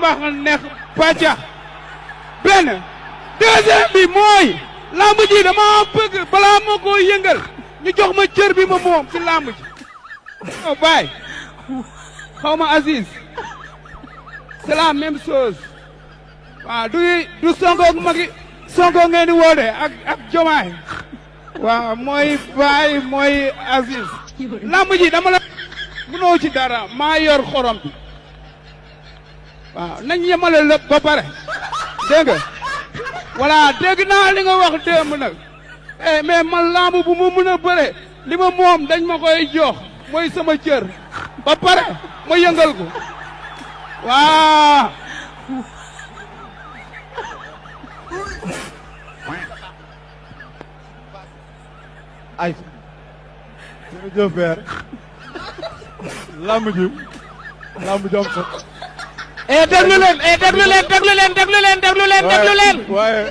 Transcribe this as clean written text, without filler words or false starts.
mbax neex pàcca benn deuxième bi mooy lamb ji dama bëgg balaa ma ko yëngal ñu jox ma cër bi ma moom ci lamb ji oh baay xaw ma Aziz c'est la même chose waaw du Sonko ak Macky Sonko ngeen di woote ak Diomaye waaw mooy baay mooy Aziz lamb ji dama la mënoo ci dara maa yor xorom bi waaw nañ yemale lépp ba pare dégg nga voilà dégg naa li nga wax démb nag mais man lamb bu mu mën a bëre li ma moom dañ ma koy jox mooy sama cër ba pare ma yëngal ko waaw ay jërëjëf père lamb ji am sax déglu leen déglu leen déglu leen déglu leen déglu leen déglu leen waaye